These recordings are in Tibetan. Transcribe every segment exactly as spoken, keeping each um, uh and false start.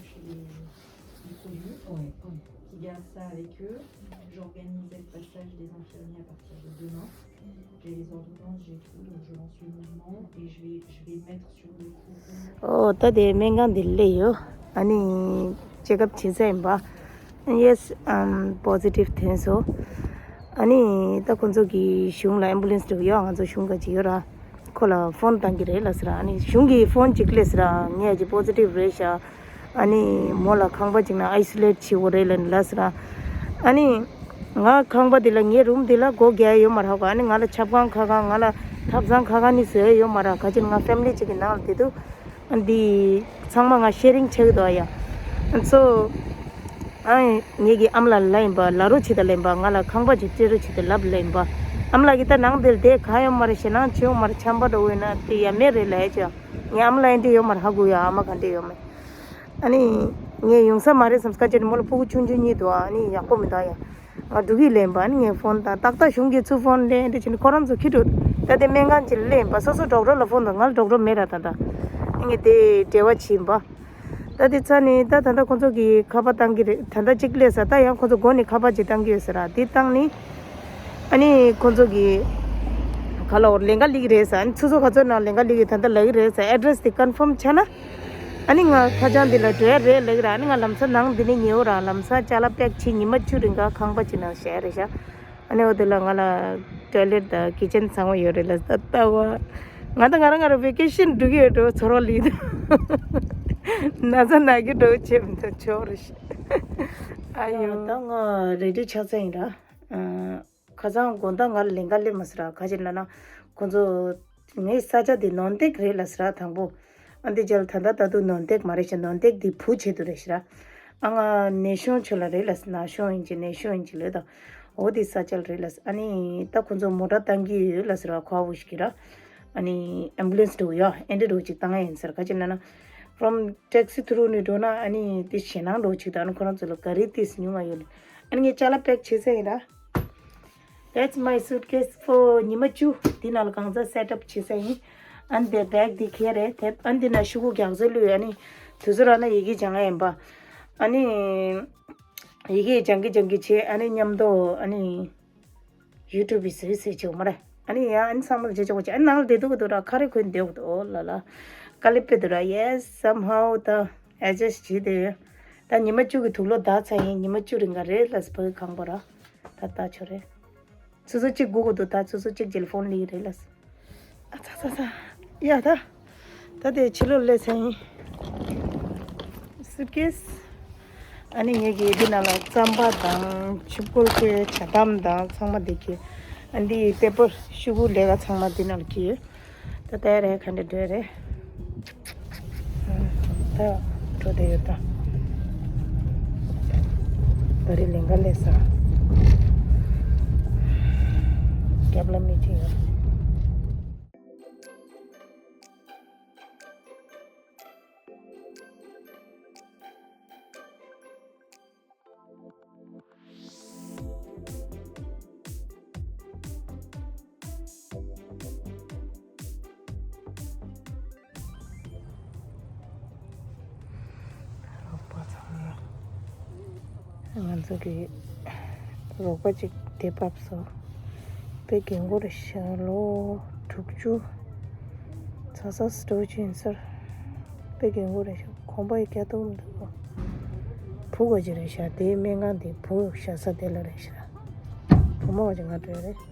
Qui les distribue, ouais, ouais. Qui garde ça avec eux. J'organise le passage des infirmiers à partir de demain. J'ai les ordonnances, j'ai tout, donc je lance le mouvement et je vais, je vais mettre sur le coup. ཨོ། ད་དེ་སྨན་ཁང་འདི་སླེབས་ཡོད། ཨ་ནི་ཅེག་ཨབ་བྱེད་ས་ཡིན་པ། Yes, I'm positive ཐོན་སོང་། ཨ་ནི་ད་ཁོང་ཚོ་གི་གཞུང་ལ་ཨེམ་བུ་ལན་སི་འགྲོ་གི་ཡོད། ང་ཚོ་གཞུང་ག་ཅིག་ཡོད་ར། ཁོ་ལ་ཕོན་བཏང་གི་རེད་ལབ་ཟེར། ཨ་ནི་གཞུང་གིས་ཕོན་ཅིག་སླེབས་ཟེར། ངས་ཅིག་པོ་སི་ཊིབ་རེད་ཤག་ཨ་ནི་མོ་ལ་ཁང་པ་ཅིག་ནང་ཨའི་སོ་ལེཊ་བྱེད་དགོས་རེད་ལབ་ལབ་ཟེར། ཨ་ནི་ང་ཁང་པ་འདི་ལ། ངའི་རུམ་འདི་ལ་སྒོ་རྒྱག་ཡོད་མ་རེད་ཧ་གོ། ཨ་ནི་ང་ལ་ཆབ་ཁང་ཁ་ཁང་། ང་ལ་ཐབ་ཚང་ཁ་ཁང་ནི་བཟོས་ཡོད་མ་རེད། ག་ཅིག་ང་ཕེ་མི་ལི་ཅིག་གི་ནང་ལ་བསྡད་འདུག་ཨ་འདི་ཚང་མ་ང་ཤེ་རིང་བྱེད་ཀྱི་འདུག་ཨ་ཡ། ཨ་ཚོ། ཨ་ངེད་ཀྱི་ཨ་མ་ལགས་ལ་ཡིན་པ། ལ་རོ་བྱེད་དང་ལེན་པ། ང་ལ་ཁང་པ་ཅིག་སྤྲད་རོགས་བྱེད་དང་ལབ་ལེན་པ། ཨ་མ་ལགས་ཀྱིས་ད་ནང་དེར་བསྡད་ག་ཡོད་མ་རེད། ཞེད་སྣང་བྱེད་ཡོད་མ་རེད། ཆམ་པ་འདྲ་བོ་ཡོད་ན་དེ་ཡ་མེད་རེད་ལབ་ཡ་ཅིག་ངའི་ཨ་མ་ལགས་འདྲི་ཡོད་མ་རེད་ཧ་གོ་ཡ། ཨ་མ་ག་འདྲི་ཡོད་མེད། ཨ་ནི་ངས་ཡོང་ས་མ་རེད་བསམ། སྐད་ཆ་ནི་མོ་ལ་སྤུ་གུ་ཆུང་ཆུང་གཉིས་འདུག་ཨ་ནི་ཡག་པོ་མི་འདུག་ཡ། ང་འགྲོ་གི་ལེན་པ། ཨ་ནི་ངས་ཕོན་བཏང་། ཏག་ཏག་གཞུང་གིས་ཚུར་ཕོན་ལེན་འདྲ་བྱས་ནས་ཁོ་རང་ཚོ་ཁྱི་འགྲོ། ད་དེ་སྨན་ཁང་ཅིག་ལེན་པ། སོ་སོ་ཌོག་ཊར་ལ་ཕོན་བཏང་། ང་ལ་ཌོག་ཊར་མེད་ར། ད་ད་ངས་དེ་འབྲེལ་བ་བྱིན་པ། ད་དེ་ཚར་ནས་ད་ད་ལྟ་ཁོ་ཚོ་གིས་ཁ་པར་བཏང་གི་རེད། ད་ལྟ་གཅིག་སླེབས་ས། ད་ཡང་ཁོ་ཚོ་སྒོ་ནས་ཁ་པར་ཅིག་བཏང་གི་ཡོད་ཟེར་ར། དེ་བཏང་ནས་ཨ་ནི་ཁོ་ཚོ་གིས་ག་ལ་འོར་ལེན་ག་སླེབས་ཀྱི་རེད་ཟེར། ཨ་ནི་ཚུར་ཚོ་ག་ཚོད་ནང་ལེན་ག་སླེབས་ཀྱི་ད་ལྟ་ལབ་ཀྱི་རེད་ཟེར། ཨེ་ཌི་རེ་སི་དེ་ཀོན་ཕོམ་བྱས་ན། ཨ་ནི་ང་ཁ་བྱང་འདི་ལ་འགྲོ་ཡ་རེད་ལབ་ཀྱི་ར། ཨ་ནི་ང་ལམ་སང་ནང་འདི་ནས་ཉལ་འོ་ར། ལམ་སང་ཅ་ལག་པེག་བྱས་ཉི་མ་བཅུ་རིང་ག་ཁང་པ་ཅིག་ནང་བཞག་རེད་ཤག་ཨ་ནི་འོ་དེ་ལ་ང་ལ་ཊོའི་ལེཊ་དང་ཀི་ཅན་ཚང་མ་ཡོད་རེད་ལབ་ས། ལྟ་བ། ང་དང་ང་རང་ང་རང་ཝེ་ཀེ་ཤན་འགྲོ་གི་ཡོད་འགྲོ། ཚོར་བ་ལི་དང་ན་ཚ་ན་གི་འགྲོ་བྱེད་མི་ཐུབ་ཆོག་རེད་ཤག་ཨ་ཡོ། ད་ང་རེ་ཌི་ཆགས་ཚར་ཡིན་ར། ཨ། ཁ་སང་དགོང་དག་ང་ལ་ལེན་ག་སླེབས་མ་ཟེར་ར། ག་ཅིག་ལབ་ན་ཁོ་ཚོ་ངའི་ས་ཆ་འདི་ནོར་འདེགས་རེད་ལབ་ཟེར་ར་དང་པོ། ཨ་འདི་རྗེས་ལ་ད་ལྟ་ད་དུང་ནོར་འདེགས་མ་རེད་ཤག་ནོར་འདེགས་འདི་བུ་ཆེད་དུ་རེད་ཟེར་ར། ཨ་ང་ནད་གཞུང་ཆེད་ལ་རེད་ལབ་ཟེར། ན་གཞུང་ཡིན་གྱི་ནད་གཞུང་ཡིན་གྱི་ལོས་དང་། འོ་འདི་ས་ཆ་ལ་རེད་ལབ་ཟེར། ཨ་ནི་ད་ཁོ་ཚོ་མོ་ཊ་བཏང་གི་ཡོད་ལབ་ཟེར་ར། ཁོ་བོ་ཞིག་གིས་ར། ཨ་ནི་ཨེམ་བུ་ལན་སི་འགྲོ་ཡ། ཨེ་འདྲ་འགྲོ་ཅིག་བཏང་ཡ་ཡིན་ཟེར། ག་ཅིག་ལབ་ན་from taxi through ནས་འགྲོ་ན་ཨ་ནི་དེ་ཞེད་སྣང་འགྲོ་ཅིག་དང་། ཨ་ནི་ཁོ་རང་ཚོ་ལ་ག་རེ་ཏིས་ཉུང་ང་ཡོད་ལ། ཨ་ནི་ངས་ཅ་ལག་པེག་བྱེད་ས་ཡིན་ར། That's my suitcase for ཉི་མ་བཅུ། འདི་ནང་ལ་གང་ཟག་སེ་ཊབ་བྱེད་ས་ཡིན། ཨ་ནི་དེ་བེག་འདི་ཁྱེར་རེད་དེབ། ཨ་ནི་འདི་ན་ཤོག་གུ་རྒྱག་ས་བླུགས། ཨ་ནི་དུས་ཚོད་རག་ན་ཡི་གེ་སྦྱང་ཡ་ཡིན་པ། ཨ་ནི་ཡི་གེ་སྦྱང་གི་སྦྱང་གི་བྱེད། ཨ་ནི་མཉམ་དུ་ཨ་ནི་ཡུ་ཊུབ་བི་སི་སི་བྱེད་མ་རེད། ཨ་ནི་ཡ་ཨ་ནི་ཚང་མ་ལ་བྱེད་ཆོག་པ་བྱེད། ཨ་ནི་ནང་ལ་བསྡད་འདུག་གི་འདུག་ར། ཁ་རེ་གོན་བསྡད་འདུག་ཨོ་ལ་ལ། དཀའ་ལས་དཔེ་འདུག་ར། Yes, somehow ད་ཨེ་ཌ་ཇ་སི་ཊི་བྱེད་བསྡད་ཡོད། ད་ཉི་མ་བཅུ་གི་དུག་ལོག་བརྡར་ཚར་ཡིན། ཉི་མ་བཅུ་རིང་ག་རེད་ལབ་ས་ཕ་གི་ཁང་པ་ར། ད་ལྟ་ཆོག་རེད། སོ་སོ་གཅིག་སྒུག་དགོས་འདུག་ད་སོ་སོ་གཅིག་རྗེས་ལ་ཕོན་སླེབས་ཀྱི་རེད་ལབ་ས། ཨ་ཚ་ཚ་ཚ། ཡ་ད། ད་དེ་ཕྱི་ལོགས་སླེབས་ཚར་ཡིན། སུཊ་ཀེ་སི། ཨ་ནི་ངེད་ཀྱིས་འདི་ནང་ལ་རྩམ་པ་དང་ཆུ་བསྐོལ་ཁོའི་ཇ་དམ་དང་ཚང་མ་འདི་གི། ཨ་འདི་པེ་པར་ཤོག་གུ་ལས་ཀ་ཚང་མ་འདི་ནང་ལ་གི་ཡོད། ད་ལྟ་རེད་ག་འདྲ་འདྲ་རེད། ད་འགྲོ་བསྡད་ཡོད་ད། ད་རེས་ལེན་ག་སླེབས་ས། རྒྱབ་ལ་མི་ཅིག་ཡོད། རོགས་པ་ཚང་མ། ང་ཚོ་གི་རོགས་པ་ཅིག་དེ་བབས་སོང་། དཔེ་རྒན་གོག་རེད་ཤག་ལོ་དྲུག་ཅུ་ཚ་ཚ་སི་ཊོ་ཅི་ཡིན་ཟེར། དཔེ་རྒན་གོག་རེད་ཤག་གོམ་པ་ཡི་རྒྱ་ཐོག་མི་འདུག་གོ། བུ་ག་ཅིག་རེད་ཤག་དེའི་སྨན་ཁང་དེ་བུ་བཞག་ས་དེ་ལ་རེད་ཤག་བུ་མོ་ག་ཅིག་ང་འགྲོ་ཡ་རེད།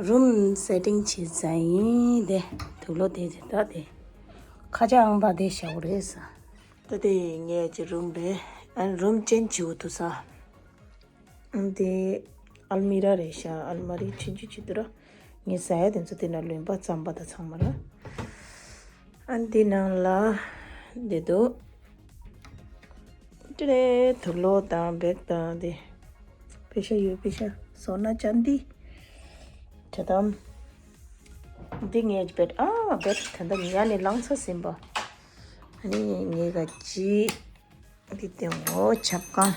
རུམ་སེ་ཊིང་བྱས་ཚར་ཡིན། དེ་དུག་ལོག་དེ་དེ་ད་དེ་ཁ་ཆག་ཨང་པ་དེ་བཞག་རེད་ས། ད་དེ་ངས་ཀྱི་རུམ་རེད། ཨ་རུམ་ཅེན་ཇི་བྱེད་དུ་ས། ཨ་འདི་ཨལ་མི་ར་རེད་ཤག་ཨལ་མ་རི་ཆུང་ཆུང་ཅིག་འདུག་ར། ངས་ཟ་ཡ་དེ་ཚོ་དེ་ན་ལོན་པ་རྩམ་པ་དང་ཚང་མ་ར། ཨ་འདི་ནང་ལ་འདི་འདུག་ཏི་རེ་དུག་ལོག་དང་བེག་དང་དེ། པེ་ཤ་ཡོད་པེ་ཤ་སོ་ན་ཅན་དི། ཇ་དམ། འདི་ངས་བེད་ཨ་བེད་ད་ལྟ་ཉལ་ནས་ལངས་ཚར་ཟིན་པ། ཨ་ནི་ངས་ག་ཅི་འདི་དེ་འོ་ཆབ་གང་།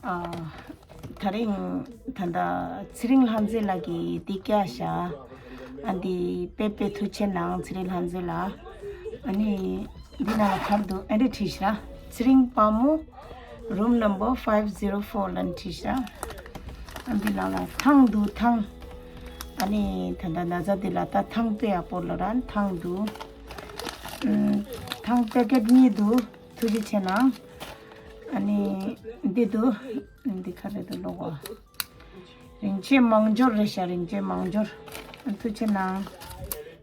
ཨ། ད་རིང་ད་ལྟ་ཚེ་རིང་ལྷ་མཛེས་ལགས་ཀྱིས་འདི་བཀྱགས་བཞག་ཨ་འདི་དཔེ་དཔེ་ཐུགས་རྗེ་ཆེ་གནང་ཚེ་རིང་ལྷ་མཛེས་ལགས། ཨ་ནི་འདི་ནང་ལ་ག་རེ་འདུག་ཨ་འདི་བྲིས་ཤག་ཚེ་རིང་དཔའ་མོ་room number five zero four ལ་བྲིས་ཤག་ཨ་འདི་ནང་ལ་ཐང་འདུག་ཐང་། ཨ་ནི་ད་ལྟ་ན་ཚ་འདི་ལ་ད་ཐང་དཔེ་ཡག་པོ་ལ་ར་ཐང་འདུག་ཨ་ཐང་པེ་ཀེཊ་གཉིས་འདུག་ཐུགས་རྗེ་ཆེ་གནང་། ཨ་ནི་འདི་འདུག་འདི་ག་རེ་འདུག་ལོག་གོ། རིན་ཆེན་མང་སྦྱོར་རེད་ཤག་རིན་ཆེན་མང་སྦྱོར། ཨ་ཐུགས་རྗེ་ཆེ་གནང་།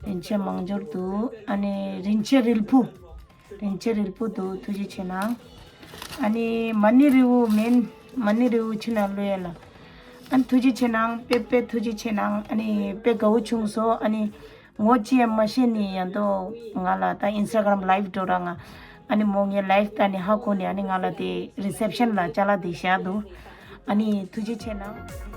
རིན་ཆེན་མང་སྦྱོར་འདུག་ཨ་ནི་རིན་ཆེན་རིལ་བུ། རིན་ཆེན་རིལ་བུ་འདུག་ཐུགས་རྗེ་ཆེ་གནང་། ཨ་ནི་མ་ཎི་རིལ་བུ་མིན། མ་ཎི་རིལ་བུ་ཕྱི་ནང་བླུག་ཡ་ལ། ཨ་ནི་ཐུགས་རྗེ་ཆེ་གནང་། དཔེ་དཔེ་ཐུགས་རྗེ་ཆེ་གནང་། ཨ་ནི་དཔེ་དགའ་བོ་བྱུང་སོང་། ཨ་ནི་ངོ་ཅི་ཡང་མ་ཤེས་ནི་ཡང་དོ་ང་ལ་ད་Instagram live འགྲོ་ར་ང་། ཨ་ནི་མོ་ངའི་live ལྟ་ནི་ཧ་གོ་ནི། ཨ་ནི་ང་ལ་དེ་reception ལ་ཅ་ལག་དེ་བཞག་འདུག་ཨ་ནི་ཐུགས་རྗེ་ཆེ་གནང་།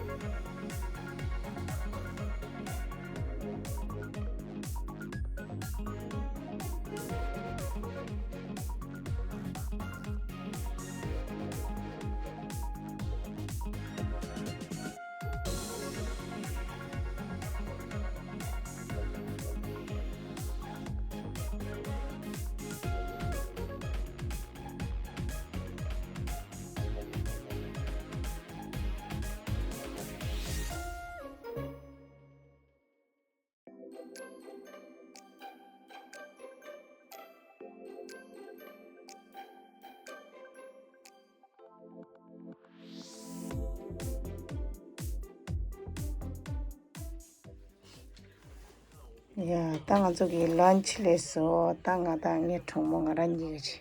ཡ། ད་ང་ཚོ་གི་lunch ལས་སོ། ད་ང་དང་ངའི་གྲོགས་མོ་ང་རང་གཉིས་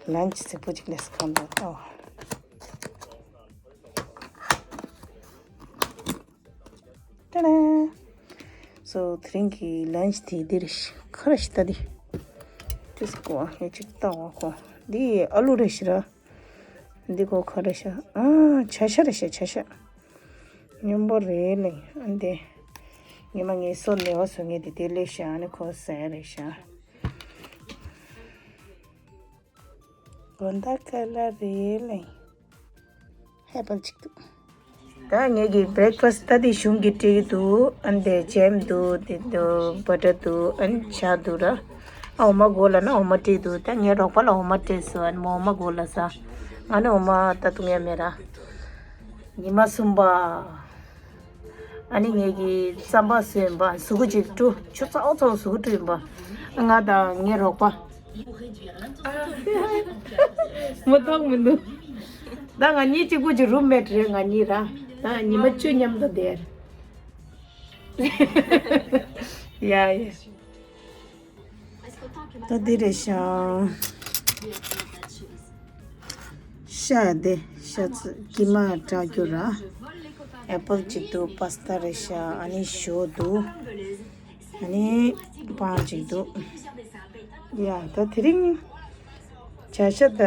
ཀྱི་lunch ཟིག་པོ་ཅིག་ལས་སོ་གང་འདུག་ལྟ་བ། ཏ་ཌ། སོ་དེ་རིང་གི་lunch དེ་འདི་རེད་ཤག་ཁ་ར་ཤི་ཏ་འདི། དེ་སི་ཀོ་ཡ་ཅིག་ལྟ་བ་ཁོ། འདི་ཨ་ལུ་རེད་ཤི་ར། འདི་ཁོ་ཁ་ར་ཤ། ཨ་ཆ་ཤ་རེད་ཤ་ཆ་ཤ། སྙོམས་པོ་རེད་ལེ། ཨ་འདི། ཉི་མ་ངའི་སོ་ནེ་བ་སོ་ངས་དེ་དེ་ལས་ཤ་ཨ་ནི་ཁོ་ཟ་ཡ་རེད་ཤ། དགོང་དག་ག་ལ་རེད་ལེ། ཧེ་པལ་ཅིག་འདུག་ད་ངེད་ཀྱི་breakfast ད་དེ་གཞུང་གི་སྤྲད་ཀྱི་འདུག་ཨ་ནི་དེ་ཇེམ་འདུག་དེ་འདུག་བ་ཊར་འདུག་ཨ་ནི་ཇ་འདུག་ར། ཨ་འོ་མ་དགོས་ལབ་ན་འོ་མ་སྤྲད་འདུག་ད་ངའི་རོགས་པ་ལ་འོ་མ་སྤྲད་སོང་། ཨ་ནི་མོ་འོ་མ་དགོས་ལབ་ས། ང་ནི་འོ་མ་ད་འཐུང་ཡ་མེད་ར། ཉི་མ་གསུམ་པ། ཨ་ནི་ངེད་ཀྱི་རྩམ་པ་བཟོས་ཡིན་པ། གཟུགས་པོ་ཅིག་བཀྲུ། ཆུ་ཚ་བོ་ཚ་བོ་གཟུགས་པོ་བཀྲུ་ཡིན་པ། ང་དང་ངའི་རོགས་པ། མ་ཐོག་མི་འདུག་ད་ང་གཉིས་གཅིག་པུ་གཅིག་རུམ་མེཊ་རེད་ང་གཉིས་ར། ད་ཉི་མ་བཅུ་མཉམ་དུ་བསྡད། ཡ་ཡ། ད་འདི་རེད་ཤག་ཤ་དེ་ཤ་ཚ་ཀི་མ་དྲག་རྒྱུ་ར། ཨེ་པལ་གཅིག་འདུག་པ་སི་ཏ་རེད་ཤག་ཨ་ནི་ཞོ་འདུག་ཨ་ནི་སྤང་གཅིག་འདུག་ཡ་ད་དེ་རིང་བྱ་ཤ་ད་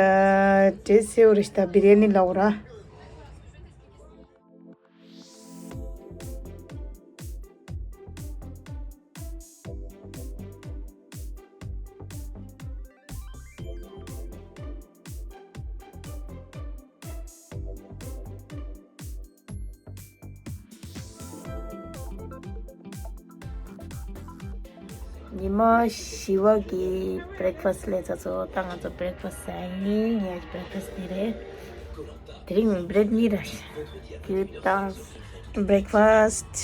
འབྲས་སེའུ་རེད་ཤག་ད་བི་རི་ཡ་ནི་ལའོ་ར། ཉི་མ་བཞི་པ་གི་breakfast ལས་ཚ་ཚོ། ད་ང་ཚོ་breakfast ཟ་ཡིན། ངའི་breakfast འདི་རེད། དེ་རིང་bread གཉིས་ར་ཤ། གུ་དང་breakfast།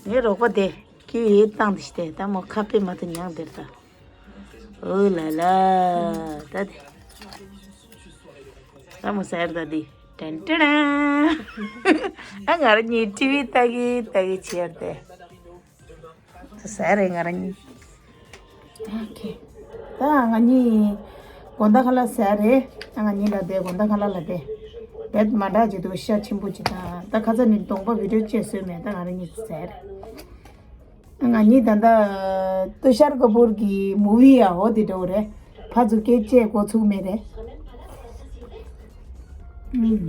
ངའི་རོགས་པ་དེ་ཀི་ཡིས་བཏང་དེ་ཤི་དེ་ད་མོ་ཁ་དཔེ་མ་ཐུབ་མྱངས་དེར་ད། ཨོ་ལ་ལ། ད་དེ། ད་མོ་ཟེར་ད་དེ། ཏན་ཏན། ཨ་ང་རང་གཉིས་ཊི་ཝི་ལྟ་གི་ལྟ་གི་བྱེད་དེ། ད་ཟེར་རེད་ང་རང་གཉིས། ཨོ་ཁེ། ད་ང་གཉིས་དགོང་དག་ཁ་ལག་ཟེར་རེད། ད་ང་གཉིས་ལ་དེ་དགོང་དག་ཁ་ལག་ལ་དེ། དེ་མ་འདྲ་ཅིག་འདུག་ཤ་ཆེན་པོ་ཅིག་དང་ད་ཁ་ཚ་ནི་གདོང་པ་བི་ཌིའོ་བཅས་བཟོས་མེད་ད་ང་རང་གཉིས་ཟེར། ང་གཉིས་ད་ལྟ་ཏུ་ཤར་ཀ་པུར་གྱི་མུ་བི་ཡ་འོ་དེ་འགྲོ་རེད། ཕ་ཚུ་སྐད་ཆ་གོ་ཚུགས་མེད་རེད། ཨུམ།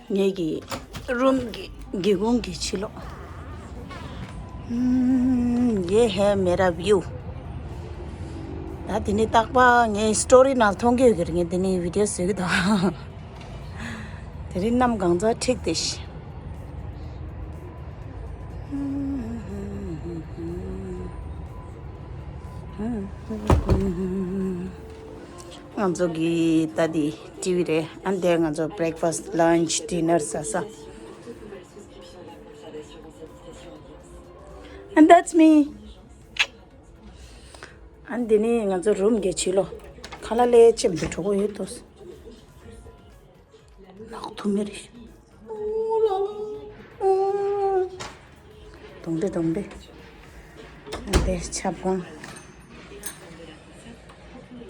ངེད་ཀྱི་རུམ་གྱི་སྒེའུ་ཁུང་གི་ཕྱི་ལོགས། ཨུམ། ཡེ་ཧེ་མེ་ར་བིའུ། ད་དེ་ནས་རྟག་པར་ངའི་སི་ཊོ་རི་ནང་མཐོང་གི་ཡོད་ཀྱི་རེད། ངས་དེ་ནས་བི་ཌིའོ་བཟོ་གི་འདུག་དེ་རིང་གནམ་གང་ཚ་འཁྲིགས་ཏེ་ཤི། ང་ཚོ་གི་ད་དེ་ཊི་ཝི་རེད། ཨ་འདིར་ང་ཚོ་breakfast, lunch, dinner ཟ་ས། And that's me. ཨ་འདི་ནི་ང་ཚོ་རུམ་གྱི་ཕྱི་ལོགས། ཁ་ལག་ལས་ཅེམ་དུ་གྲོགས་པོ་ཡོད་དོ། ལག་ཐུ་མེ་རེད། དོང་ཏེ་དོང་ཏེ། ཨ་འདི་ཆབ་ཁང་།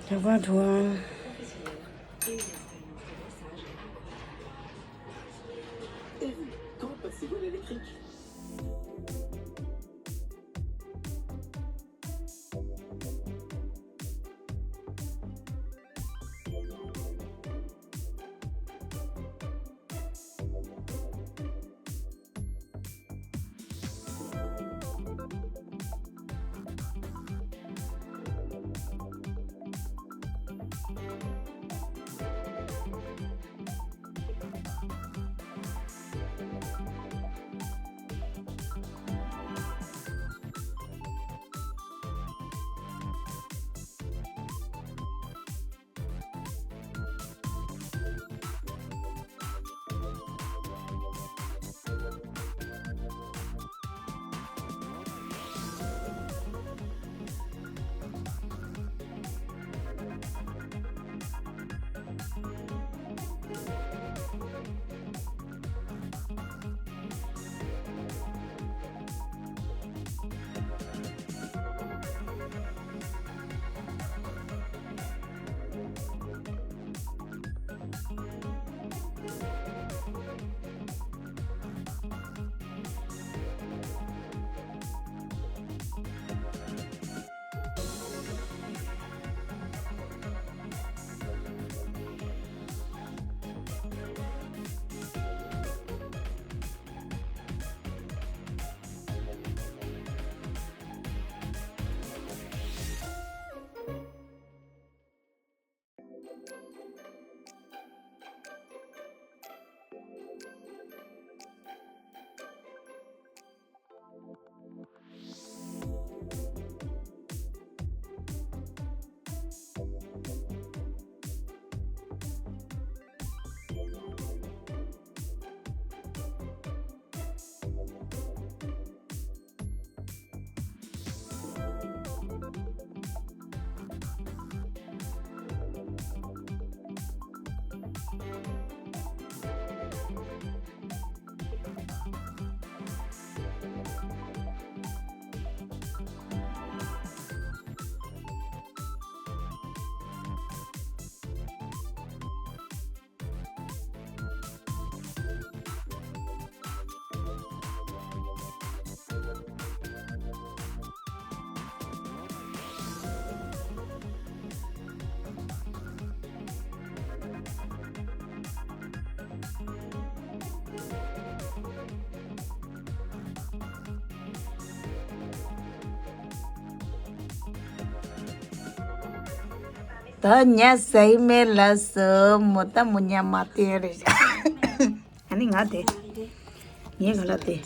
ཆབ་ཁང་གྲུ་ཁང་། ཨ་ཉ་ཟ་ཡི་མེད་ལ་སོ་མོ་ད་མོ་ཉ་མ་བསྟན་རེད། ཨ་ནི་ང་དེ། ངས་ག་ལ་དེ།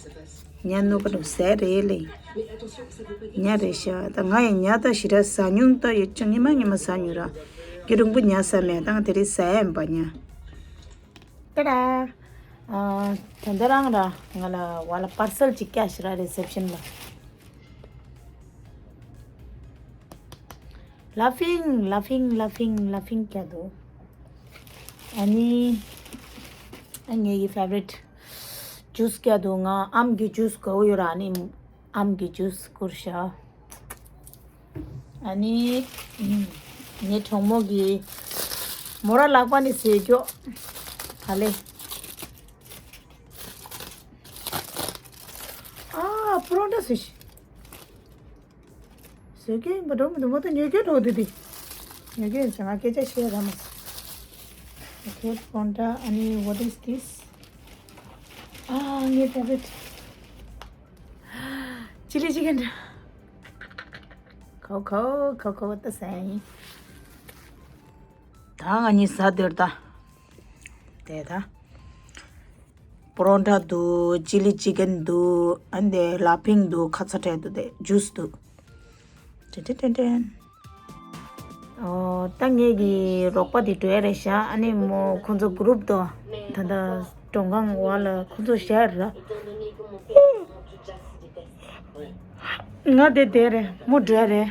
ཉ་ནུ་ག་རུ་ཟས་རེད་ལེ། ཉ་རེད་ཤག་ད་ང་ཡི་ཉ་ད་ཞི་ར་ཟ་ཉུང་ད་ཡོད་ཅུང་ཉི་མ་ཉི་མ་ཟ་ཉུང་ར། རྒྱུ་རིང་པོ་ཉ་ཟ་མེད་ད་ང་དེ་རིང་ཟ་ཡ་ཡིན་པ་ཉ། ཏ་ད། ཨ། ད་ལྟ་རང་ར་ང་ལ་བ་ལ་པར་སལ་ཅིག་བསྐྱལ་ཤི་ར་རི་སེབ་ཤན་ལ། Laughing, laughing, laughing, laughing བསྐྱལ་འདུག་ཨ་ནི། ཨ་ངའི་ཕེ་ཝ་རིཊ་ཇུས་བསྐྱལ་འདུག་ང་ཨམ་གྱི་ཇུས་དགའ་བོ་ཡོད་ར་ཨ་ནི། ཨམ་གྱི་ཇུས་བསྐུར་ཤག་ཨ་ནི། ངའི་གྲོགས་མོ་གིས་མོ་ར་ལག་པ་ནི་ཟས་འཇོག་ཧ་ལེ། ཨ་པོ་རོ་ཊ་ཟས་ཤིག་ཟས་ཀྱི་ཡིན་པ་འགྲོ་མི་འདུག་མ་གཏོགས་ཉོ་རྒྱུ་འགྲོ་འདི་འདི། ཉོ་རྒྱུ་ཡིན་ཙང་ང་སྐད་ཆ་བཤད་ར་མ་སོང་། Okay, པོ་རོ་ཊ། ཨ་ནི་what is this? ཨ་ངའི་ཕེ་ཝ་རིཊ། ཅི་ལི་ཅི་ཀན་འདྲ། ཁོ་ཁོ་ཁོ་ཁོ་ད་ཟ་ཡིན། ད་ང་གཉིས་ཟ་འདོད་ད། དེ་ད། པོ་རོ་ཊ་འདུག་ཅི་ལི་ཅི་ཀན་འདུག་ཨ་ནི་ལ་ཕིང་འདུག་ཁ་ཚ་ཏྲལ་འདུག་དེ་ཇུས་འདུག་ཏན་ཏན་ཏན་ཏན། ཨོ་ད་ངེད་ཀྱི་རོགས་པ་དེ་འགྲོ་ཡ་རེད་ཤག་ཨ་ནི་མོ་ཁོ་ཚོ་གུ་རུབ་དོ། ད་ལྟ་མགྲོན་ཁང་བ་ལ་ཁོ་ཚོ་བཞག་ར། ང་དེ་དེ་རེད་མོ་འགྲོ་ཡ་རེད།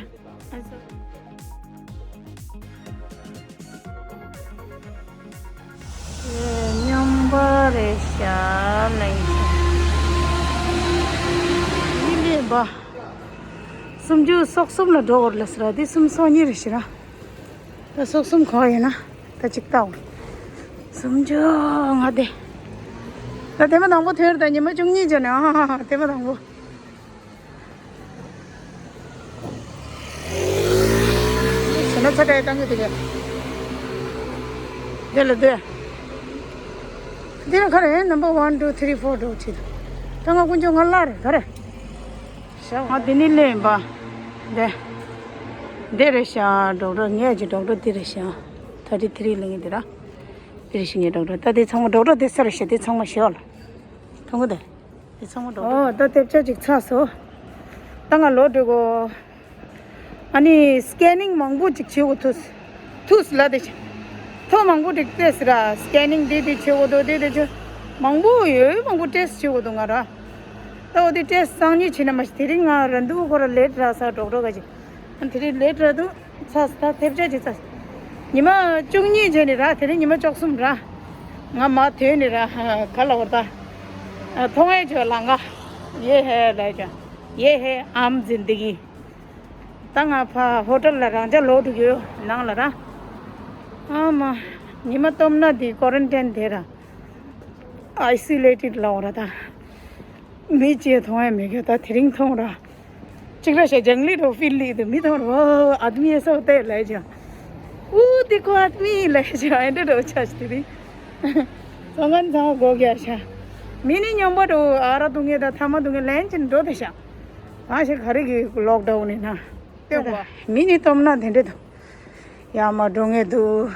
མཉམ་པ་རེད་ཤག་ལེན་ཤག་ཡིན་ལེན་པ། སུམ་ཅུ་སོ་གསུམ་ལ་འགྲོ་བར་ལ་ཟེར་ར་དེ་སུམ་སོ་གཉིས་རེད་ཤི་ར། ད་སོ་གསུམ་གོ་ཡིན་ན་ད་ཅིག་ལྟའོ། སུམ་ཅུ་ང་དེ། ད་དེ་མ་དང་པོ་ཐོན་ར་ད་ཉི་མ་བཅུ་གཉིས་བྱས་ནས་ཨ་ཧ་ཧ་དེ་མ་དང་པོ། ཞེ་ན་ཚ་དྲག་བཏང་གི་དེ་ག་དེ་ལ་དེ། འདི་ལ་ག་རེ་ཡིན་number one two three four འགྲོ་ཅི། ད་ང་དཀོན་མཆོག་ང་གླ་རེད་ག་རེ། ཤ་ང་འདི་ནི་ལེན་པ། འདི། འདི་རེད་ཤག་ཌོག་ཊར་ངས་ཀྱི་ཌོག་ཊར་འདི་རེད་ཤག thirty three ལེན་གི་འདི་ར། འདི་རེད་ཤི་ངའི་ཌོག་ཊར་ད་འདི་ཚང་མ་ཌོག་ཊར་འདི་ས་རེད་ཤག་འདི་ཚང་མ་ཤི་བ་ལ། མཐོང་གི་འདི། འདི་ཚང་མ་ཌོག་ཊར། ཨོ་ད་དེབ་ཆ་ཅིག་ཚར་སོང་། ད་ང་ལོག་འགྲོ་གོ་ཨ་ནི་སི་ཀེ་ནིང་མང་པོ་ཅིག་བྱེད་དགོས་ཐུག་ཐུག་ལ་དེ་ཆ། ཐོ་མང་པོ་ཅིག་བལྟས་ཟེར་ར་སི་ཀེ་ནིང་དེ་དེ་བྱེད་དགོས་དོ་དེ་དེ་ཆ། མང་པོ་ཡོད་མང་པོ་ཊེ་སི་བྱེད་དགོས་འདུག་ང་ར། ད་འོ་དེ་ཊེ་སི་སང་ཉིན་བྱེད་ན་མ་ཤི་དེ་རིང་ང་ར་འདུག་ཁོ་ར་ལེ་ཊི་རག་ས་ཌོག་ཊར་ག་ཅིག་ཨ་དེ་རིང་ལེ་ཊི་རག་འདུག་ཚ་ས་ཐེབས་ཆ་ཅིག་ཚ། ཉི་མ་བཅུ་གཉིས་བྱས་ནས་ར་དེ་རིང་ཉི་མ་བཅུ་གསུམ་ར། ང་མ་དོན་ནས་ར་ག་ལ་བར་ད། མཐོང་ཡས་ཆོས་ལ་ང་ཡེ་ཧེ་ལ་ཅ་ཡེ་ཧེ་ཨམ་ཛིན་དི་གི་ད་ང་ཕ་ཧོ་ཊེལ་ལ་རང་ཅག་ལོག་འགྲོ་གི་ཡོད་ནང་ལ་ར། ཨ་མ། ཉི་མ་སྟོབས་ན་འདི་ཀོ་རན་ཊིན་དེ་ར། ཨའི་སོ་ལེ་ཊེཌ་ལ་འོ་ར་ད། མི་ཅིག་མཐོང་ཡ་མེད་གི་ད་དེ་རིང་མཐོང་ར། གཅིག་ར་ཤ་ཇང་ལི་རོ་ཕིལ་ལི་དུ་མི་མཐོང་ར་ཨ་དམི་ཡེ་སོ་ཏེ་ལ་ཅ། ཨུ་དི་ཁོ་ཨ་དམི་ལ་ཅ་ཨེ་འདྲ་རོ་ཆ་ཤ་དེ་རིང་། སོང་ངན་ཚང་གོ་ག་ཤ། མི་ནི་ཉམས་པ་རོ་ཨ་ར་དུ་ངེ་ད་ཐ་མ་དུ་ངེ་ལན་ཅིན་འགྲོ་དེ་ཤ། ཨ་ཤ་ག་རེ་གི་ལོག་ཌའུན་ནི་ན། ཏེ་བ། མི་ནི་སྟོབས་ན་དེ་འདྲ་དུ། ཡར་མར་འགྲོ་ངེས་འདུག་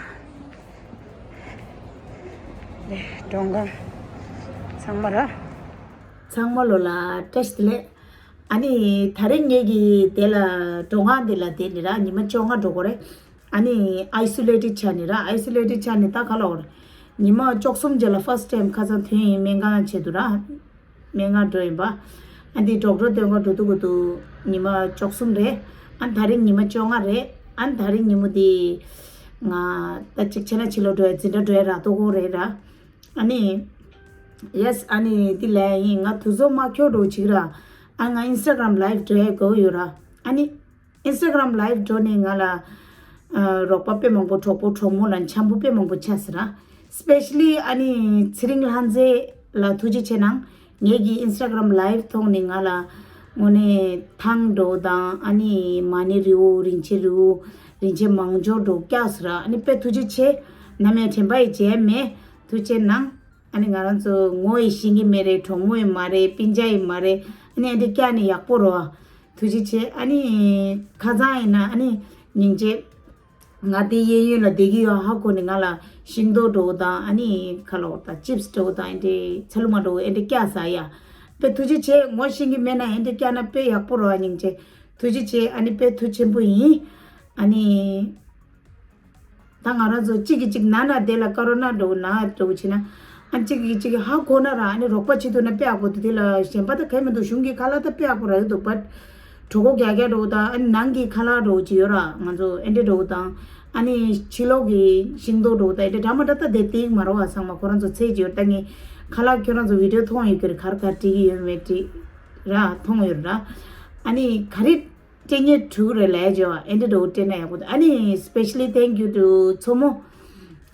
ལེ་འགྲོ་འགའ་ཚང་མ་ར། ཚང་མ་ལོ་ལ་བཀྲ་ཤིས་བདེ་ལེགས། ཨ་ནི་ད་རེས་ངེད་ཀྱི་དེ་ལ་འགྲོ་འགའ་འདི་ལ་དེ་ནི་ར་ཉི་མ་བཅོ་ལྔ་འགྲོ་གོ་རེད། ཨ་ནི་ཨའི་སོ་ལེ་ཊེཌ་ཆ་ནི་ར་ཨའི་སོ་ལེ་ཊེཌ་ཆ་ནི་ད་ག་ལ་འོ་ར། ཉི་མ་བཅུ་གསུམ་རྗེས་ལ་ཕར་སི་ཊི་ཊེམ་ཁ་སང་ཐོན་ཡིན་སྨན་ཁང་ཆེད་དུ་ར། སྨན་ཁང་འགྲོ་ཡིན་པ། ཨ་འདི་ཌོག་ཊར་སྟོན་ག་འགྲོ་དུས་གུ་དུ་ཉི་མ་བཅུ་གསུམ་རེད། ཨ་ད་རིང་ཉི་མ་བཅོ་ལྔ་རེད། ཨ་ད་རིང་ཉིན་མོ་དེ་ང་ད་ཅིག་ཆེ་ན་ཕྱི་ལོགས་འགྲོ་ཡ་འཛིན་གྲྭ་འགྲོ་ཡ་རག་ཏོ་གོ་རེད་ར། ཨ་ནི་ཡེ་སི་ཨ་ནི་དེ་ལས་ཡིན་ང་དུས་ཚོད་མ་འཁྱོལ་འགྲོ་ཅིག་ར། ཨ་ང་ཨིན་སི་ཊ་གྷ་རམ་ལའིབ་འགྲོ་ཡ་དགའ་བོ་ཡོད་ར། ཨ་ནི། ཨིན་སི་ཊ་གྷ་རམ་ལའིབ་འགྲོ་ནས་ང་ལ་ཨ་རོགས་པ་དཔེ་མང་པོ་གྲོགས་པོ་གྲོགས་མོ་ལ་འཆམ་པོ་དཔེ་མང་པོ་ཆགས་ཟེར་ར། སི་པེ་ཤ་ལི་ཨ་ནི་ཚེ་རིང་ལྷ་མཛེས་ལ་ཐུགས་རྗེ་ཆེ་གནང་། ངེད་ཀྱི་ཨིན་སི་ཊ་གྷ་རམ་ལའིབ་ཐོག་ནས་ང་ལ་དངོས་གནས་ཐང་འགྲོ་དང་ཨ་ནི་མ་ཎི་རི་བོ་རིན་ཆེན་རི་བོ་རིན་ཆེན་མང་སྦྱོར་འགྲོ་སྐྱག་ཟེར་ར། ཨ་ནི་དཔེ་ཐུགས་རྗེ་ཆེ། ནམ་ཡང་དྲན་པ་ཡི་བརྗེད་མེད། ཐུགས་རྗེ་གནང་། ཨ་ནི་ང་རང་ཚོ་ངོ་ཡི་ཤེས་ཀྱི་མེད་རེད། གྲོགས་མོ་ཡི་མ་རེད། སྤུན་ཀྱག་ཡི་མ་རེད། ཨ་ནི་ཨ་འདི་སྐྱག་ནི་ཡག་པོ་རོ། ཐུགས་རྗེ་ཆེ། ཨ་ནི་ཁ་སང་ཡིན་ན་ཨ་ནི་སྙིང་རྗེ། ང་དེ་གཡས་གཡོན་ལ་བསྡད་ཀྱི་ཡོད། ཧ་གོ་ནས་ང་ལ་ཤིང་ཏོག་འདྲ་བོ་དང་ཨ་ནི་ཁ་ལོ་དང་ཅིབས་འདྲ་བོ་དང་ཨེ་འདྲས་ཚ་ལུ་མ་འདྲ་བོ་ཨེ་འདྲས་བཀྱག་ཟ་ཡ། དཔེ་ཐུགས་རྗེ་ཆེ། ངོ་ཤེས་ཀྱི་མེད་ན་ཨེ་འདྲས་བཀྱག་ན་དཔེ་ཡག་པོ་རེད་བ། སྙིང་རྗེ། ཐུགས་རྗེ་ཆེ། ཨ་ནི་དཔེ་ཐུགས་ཆེན་པོ་ཡིན། ཨ་ནི། ད་ང་རང་ཚོ་གཅིག་གིས་གཅིག་ན་ན་དེ་ལ་ཀ་རོ་ན་འདྲ་བོ་ན་འདྲ་བོ་བྱས་ན། ཨ་གཅིག་གིས་གཅིག་ཧ་གོ་ན་ར་ཨ་ནི་རོགས་པ་བྱེད་ཐུབ་ན་དཔེ་ཡག་པོ་འདུག་དེ་ལ་གཞན་པ་ད་གལ་མི་འདུག་གཞུང་གི་ཁ་ལག་ད་དཔེ་ཡག་པོ་རག་གི་འདུག་བཊ་གྲོད་ཁོག་རྒྱགས་རྒྱགས་འདྲ་བོ་དང་ཨ་ནི་ནང་གི་ཁ་ལག་འདྲ་བོ་ཅིག་ཡོད་ར། ང་ཚོ་ཨེ་འདྲས་འདྲ་བོ་དང་། ཨ་ནི་ཕྱི་ལོགས་ཀྱི་ཤིང་ཏོག་འདྲ་བོ་དང་ཨེ་འདྲས་འདྲ་མ་འདྲ་ད་དེ་ཏིག་མ་རོ་བ་ཚང་མ་ཁོ་རང་ཚོ་ཚད་ཅིག་ཡོད། ད་ངས་ཁ་ལག་ཁྱོད་རང་ཚོ་བི་ཌིའོ་མཐོང་ཡོད་ཀྱི་རེད། ག་རེ་ག་རེ་བྲིས་ཀྱི་ཡོད་མེད་བྲིས་ར་མཐོང་ཡོད་ར། ཨ་ནི་ག་རེ། སྤྲད་ཉེ་དྲུག་རེ་ལས་ཇོ་ཨེ་འདྲ་འདྲ་བོ་སྤྲད་ན་ཡག་པོ་འདུག་ཨ་ནི་specially thank you to མཚོ་མོ།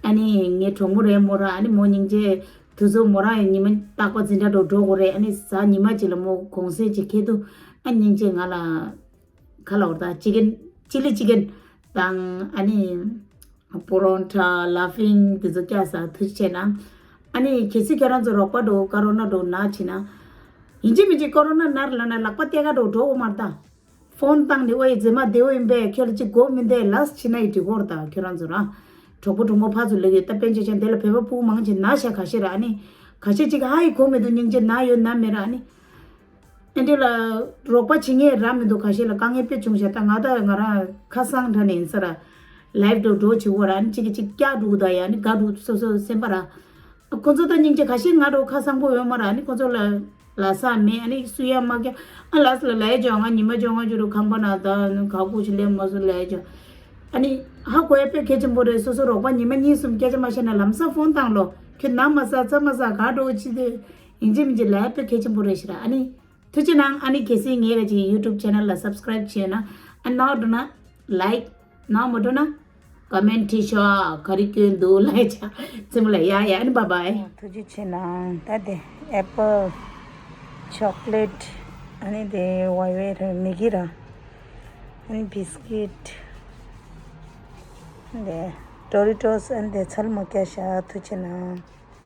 ཨ་ནི་ངའི་གྲོགས་མོ་རེད་མོ་ར། ཨ་ནི་མོ་སྙིང་རྗེ། དུས་ཚོད་མོ་ར་ཡང་ཉི་མ་རྟག་པ་འཛིན་གྲྭ་འགྲོ་འགྲོ་དགོས་རེད། ཨ་ནི་གཟའ་ཉི་མ་གཅིག་ལ་མོ་གུང་སེང་གཅིག་ཁེལ་འདུག་ཨ་སྙིང་རྗེ་ང་ལ་ཁ་ལོ་དང་ཅི་ཀེན་ཅི་ལི་ཅི་ཀེན་དང་ཨ་ནི་པོ་རོན་ཊ་ལ་ཕིང་དེ་ཚོ་བཀྱག་ཟ་ཐུགས་རྗེ་ཆེ་གནང་། ཨ་ནི་གལ་སྲིད་ཁྱེད་རང་ཚོ་རོགས་པ་འགྲོ་ཀ་རོ་ན་འགྲོ་ན་བྱེད་ན། ཡིན་གཅིག་མིན་གཅིག་ཀ་རོ་ན་ན་རེད་ལབ་ན་ལག་པ་སྟེར་ག་འགྲོ་འགྲོ་དགོས་མ་རེད་ད། ཕོན་བཏང་ནས་ཨོ་ཡེ་མཛེས་མ་བདེ་བོ་ཡིན་པས་ཁྱོད་ལ་ཅིག་དགོས་མིན་དེ་ལས་བྱེད་ན་ཡི་འགྲིག་གོ་ར། ད་ཁྱོད་རང་ཚོ་ར་གྲོགས་པོ་གྲོགས་མོ་ཕར་ཚུར་ལབ་ཡོད་ད། དཔེ་མཛོད་ཆེན་དེ་ལ་བོད་པ་ཕྲུ་གུ་མང་ཆེ་ན་ཤ་ཁ་ཤས་ར། ཨ་ནི་ཁ་ཤས་ཅིག་ཧ་ཡི་གོ་མི་འདུག་སྙིང་རྗེ་ན་ཡོད་ན་མེད་ར། ཨ་ནི་ཨེ་འདྲ་ལ་རོགས་པ་བྱེད་མཁན་ར་མི་འདུག་ཁ་ཤས་ལ་དཀའ་ངལ་དཔེ་བྱུང་ཤག་ད་ང་ད་ང་རང་ཁ་སང་དྲ་ནས་ཡིན་ས་ར་ལའིབ་འགྲོ་འགྲོ་བྱེད་གོ་ར། ཨ་ནི་ཅིག་གིས་ཅིག་བཀྱག་འགྲོ་གི་ད་ཡ། ཨ་ནི་དགའ་འགྲོ་སོ་སོ་སེམས་པ་ར། ཁོ་ཚོ་ད་སྙིང་རྗེ་ཁ་ཤས་ང་འདྲ་ཁ་སང་པོ་ཡོད་མ་ར། ཨ་ནི་ཁོ་ཚོ་ལ་ལ་ས་མེད། ཨ་ནི་སུ་ཡ་མ་རྒྱག་ཨ་ལ་ས་ལ་ལས་ཇོ་ང་ཉི་མ་ཇོ་ང་ཇོ་རུ་ཁང་པ་ན་ད་ག་གུ་ཞིག་ལས་མ་སུ་ལས་ཇོ། ཨ་ནི་ཧ་གོ་ཡ་དཔེ་གལ་ཆེན་པོ་རེད། སོ་སོ་རོགས་པ་ཉི་མ་གཉིས་གསུམ་སྐད་ཆ་མ་བཤད་ན་ལམ་སང་ཕོན་བཏང་ལོ། ཁྱོད་ན་མ་ཟ་ཚ་མ་ཟ་ག་འགྲོ་ཅི་དེ་ཡིན་གཅིག་མིན་གཅིག་ལས་དཔེ་གལ་ཆེན་པོ་རེད་ཤི་ར། ཨ་ནི་ཐུགས་རྗེ་གནང་། ཨ་ནི་གལ་སྲིད་ངའི་ག་ཅིག་ཡུ་ཊུབ་ཆེ་ནལ་ལ་སབ་སི་ཀ་རའིབ་བྱས་ན་ཨ་ནོར་འགྲོ་ན་ལའིཀ་ནང་མ་འགྲོ་ན་ཀོ་མེན་ཊི་བྲིས་ཤོག་ག་རེ་སྐྱོན་འདུག་ལབ་བྱ། ཚེ་མོ་ལ་ཡ་ཡ། ཨ་ནི་བཱའི་བཱའི། ཐུགས་རྗེ་ཆེ་གནང་། ད་དེ་ཨེ་པལ་ཅོག་ལེཊ། ཨ་ནི་དེ་ཝའི་ཝའི་ར་མེ་གི་ར། ཨ་ནི་བིས་ཀིཊ། དེ་ཌོ་རི་ཊོས། ཨ་ནི་དེ་ཚལ་མ་སྐྱ་ཤ། ཐུགས་རྗེ་ཆེ་གནང་།